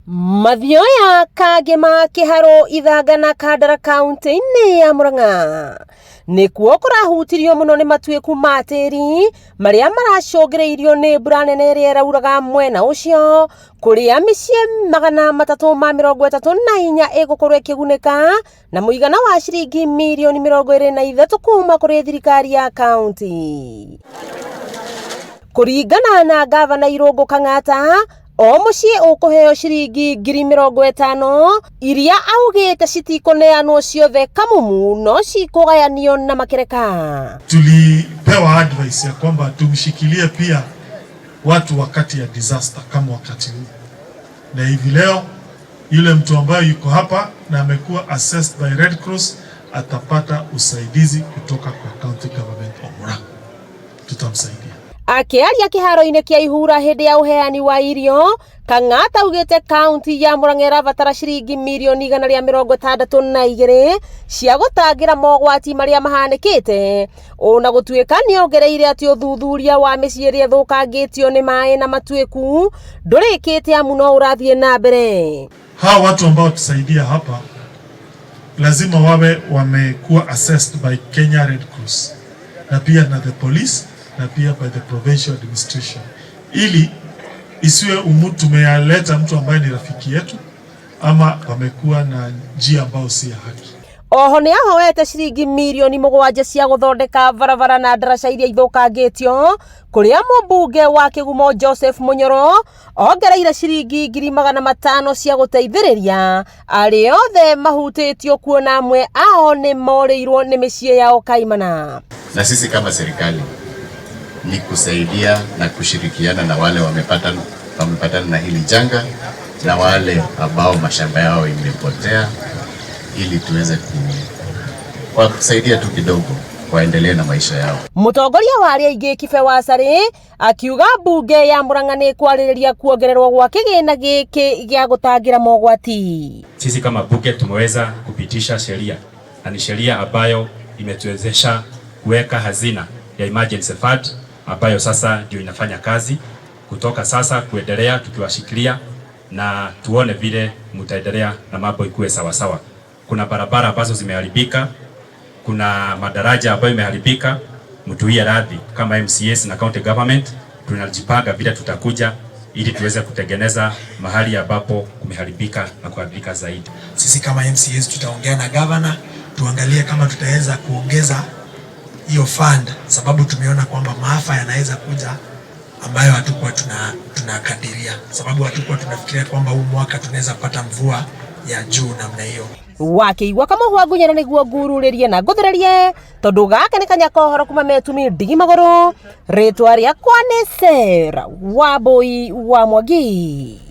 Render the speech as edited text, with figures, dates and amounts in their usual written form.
Mathioya Kangema Kĩharũ Ithanga na Kandara kaunti-inĩ ya Murang'a nĩkuo kũrahutirio mũno nĩ matuĩku ma tĩri marĩa maracũngĩrĩirio nĩ mbura nene ĩrĩa ĩrauraga mwena ũcio kũrĩa mĩciĩ 334 ĩgũkorwo ĩkĩgunĩka na mũigana wa ciringi mirioni 23 kuma kũrĩ thirikari ya kaunti. Kũringana na ngavana Irũngũ Kang'ata, o mũciĩ ũkũheo ciringi 50,000 iria augĩte citikũneanwo ciothe kamumu no cikũgayanio na makereka. Tulipewa advice ya kwamba tumshikilie pia watu wakati ya disaster kama wakati huu, na hivi leo yule mtu ambaye yuko hapa na amekuwa assessed by Red Cross atapata usaidizi kutoka kwa county government of Murang'a, tutamsaidia. Akĩaria kĩharo-inĩ kĩa Ihura hĩndĩ ya ũheani wa irio, Kang'ata augĩte kaunti ya Murang'a ĩrabatara ciringi mirioni 162 cia gũtangĩra mogwati marĩa mahanĩkĩte ona gũtuĩka nĩongereire atĩ ũthuthuria wa mĩciĩ ĩrĩa ĩthũkangĩtio nĩ maĩ na matuĩku ndũrĩkĩte amu no ũrathiĩ na mbere. Hawa watu ambao tusaidia hapa lazima wawe wamekuwa assessed by Kenya Red Cross na pia na the police na pia by the provincial administration, ili isiwe umu tumeyaleta mtu ambaye ni rafiki yetu ama wamekuwa na njia ambayo si ya haki. Oho nĩ ahoete ciringi mirioni 7 cia gũthondeka barabara na ndaraca iria ithũkangĩtio kũrĩa mũmbunge wa Kĩgumo Joseph Munyoro ongereire ciringi 500,000 cia gũteithĩrĩria arĩa othe mahutĩtio kuona amwe ao nĩ morĩirwo nĩ mĩciĩ yao kaimana. Na sisi kama serikali ni kusaidia na kushirikiana na wale wamepatana na hili janga na wale ambao mashamba yao imepotea, ili tuweze kuwasaidia tu kidogo waendelee na maisha yao. Mũtongoria wa arĩa aingĩ Kibe wa Carĩ akiuga mbunge ya Murang'a nĩ kwarĩrĩria kuongererwo gwa kĩgĩna gĩkĩ gĩa gũtangĩra mogwati. Sisi kama bunge tumeweza kupitisha sheria na ni sheria ambayo imetuwezesha kuweka hazina ya emergency fund ambayo sasa ndio inafanya kazi kutoka sasa kuendelea, tukiwashikilia na tuone vile mtaendelea na mambo ikuwe sawa sawa. Kuna barabara ambazo zimeharibika, kuna madaraja ambayo imeharibika, mtuie radhi kama MCAs na county government tunajipanga vile tutakuja ili tuweze kutengeneza mahali ambapo kumeharibika na kuharibika zaidi. Sisi kama MCAs tutaongea na governor tuangalie kama tutaweza kuongeza hiyo fund, sababu tumeona kwamba maafa yanaweza kuja ambayo hatukuwa tunakadiria, sababu hatukuwa tunafikiria kwamba huu mwaka tunaweza pata mvua ya juu namna hiyo. Wakĩigua kamũhwa ngunyana nĩguo ngururĩrie na ngũthererie tondũ gaka nĩ kanya kohoro kuma metumi ndigi magũrũ rĩtwa rĩakwa nĩ Sarah Wambui wa Mwangi.